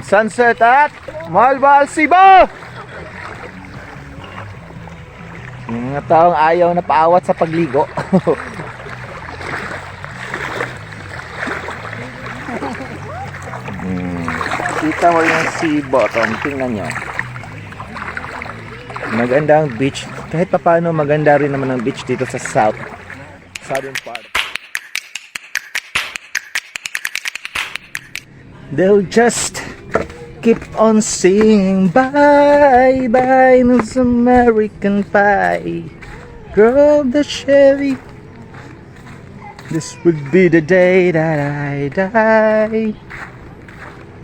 Sunset at Moalboal Cebu! Yung mga taong ayaw na paawat sa pagligo. Kita mo yung sea bottom. Tingnan nyo. Maganda ang beach. Kahit papaano, maganda rin naman ang beach dito sa south. Southern part. They'll just keep on singing "Bye bye, Miss American Pie." Drove the Chevy. This would be the day that I die.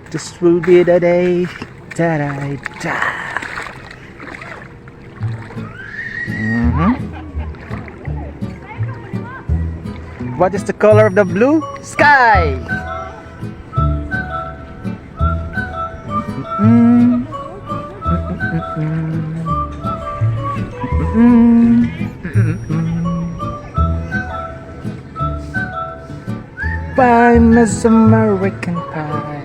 This will be the day that I die. What is the color of the blue sky? Bye, Miss American Pie.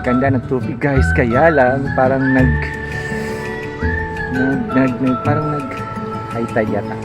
Ganda ng tubig, guys, kaya lang parang nag nag nag, nag parang nag high tide yata.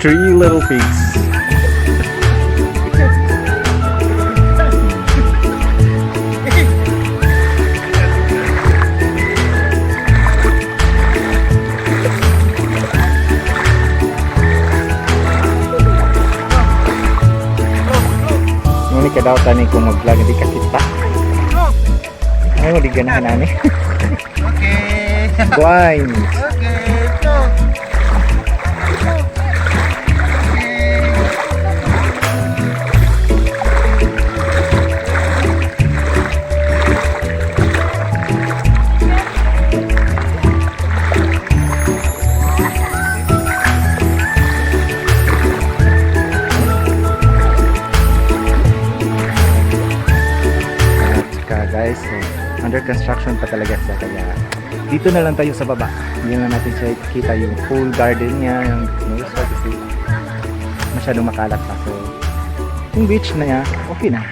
Three little pigs. Ngunit ka daw tani kung mag-vlog, hindi ka kita. Ay, di ganahan ani. Okay. Wine. Okay, go. Okay. At saka guys, so, under construction pa talaga siya, kaya dito na lang tayo sa baba. Hindi na natin siya kita yung full garden niya, yung resort kasi masyadong makalat pa. So, yung beach na niya, okay na.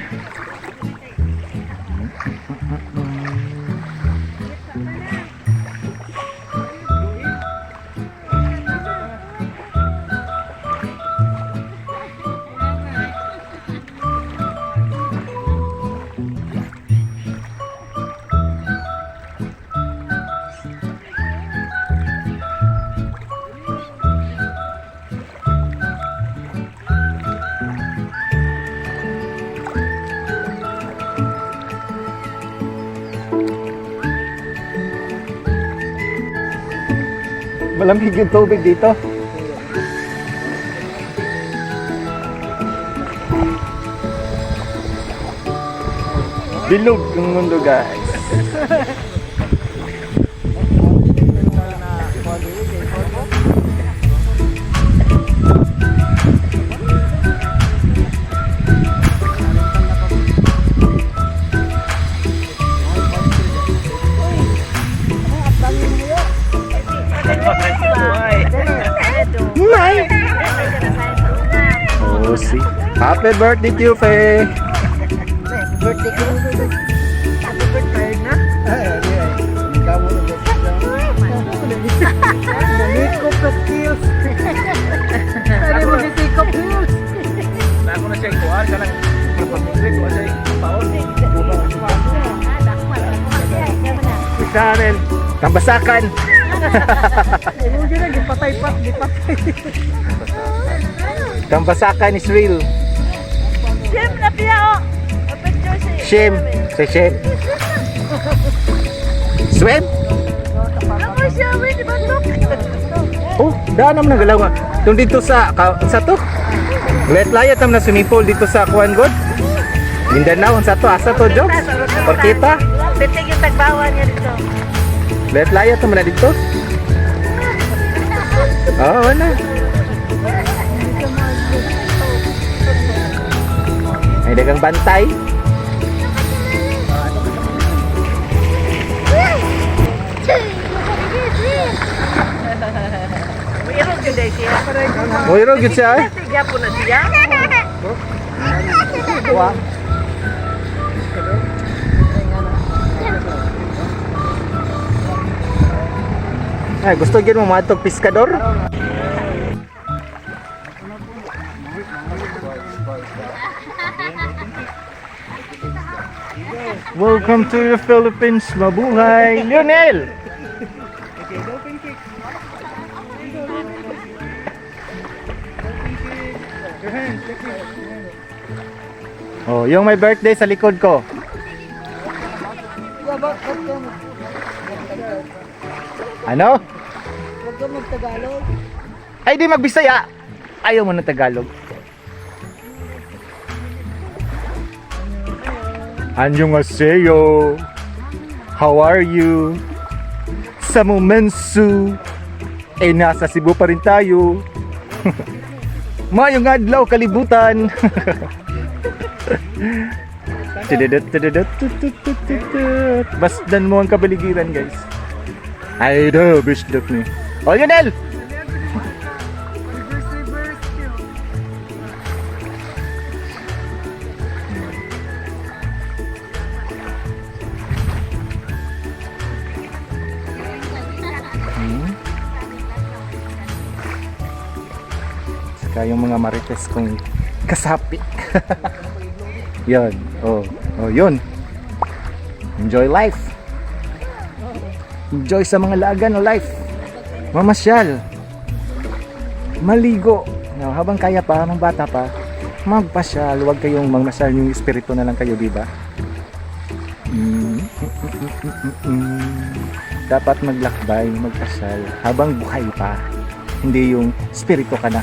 Malamig yung tubig dito. Bilog yung mundo, guys. Nay! Oh, see. Happy birthday to you, Faye! Happy birthday ko. Happy birthday na. Ay, ay, ay. Ikaw mo na. Makeup na skills. Sabi mo si makeup skills. Ako na siya ikuan kanang pagpamigri ko siya paon. Channel. Tambasakan! Ay, mo gipatay pa, gipatay. Tambasakan is real. Shame na piya oh. Picture si. Shame. Say shame. Swim? Ako siya, wait, di ba look? Oh, daan naman nagalaw nga. Tung dito sa ka, sa to. Layat naman na swimming pool dito sa Kuan God. Mindanao unsa to? Asa to, jokes? Porkita. Bitig yung tagbawan niya dito. Layat layat naman na dito. Oh, wala. May dagang bantay. Irog yun dahil siya. Moiro gyud siya eh. Sige po na siya. Wa. Ay, gusto gyud mo matog piskador? Welcome to the Philippines, mabuhay! Lionel! Oh, yung may birthday sa likod ko. Ano? Huwag ka magtagalog. Ay, di magbisaya. Ayaw mo ng Tagalog. Annyeonghaseyo. How are you? Sa momensu. Eh, nasa Cebu pa rin tayo. Mayong adlaw kalibutan. Tududut, tududut, tutut, tutut, tutut. Basdan mo ang kabaligiran, guys. Ay, do, bisdok ni. Oh, Lionel! Reverse, reverse. Saka yung mga marites kong kasapi. Yun. Oh, oh, yun. Enjoy life. Enjoy sa mga laagan ng life. Mamasyal. Maligo. Now, habang kaya pa, habang bata pa, magpasyal. Huwag kayong magmasyal, yung espiritu na lang kayo, di ba? Dapat maglakbay, magpasyal habang buhay pa. Hindi yung espiritu ka na.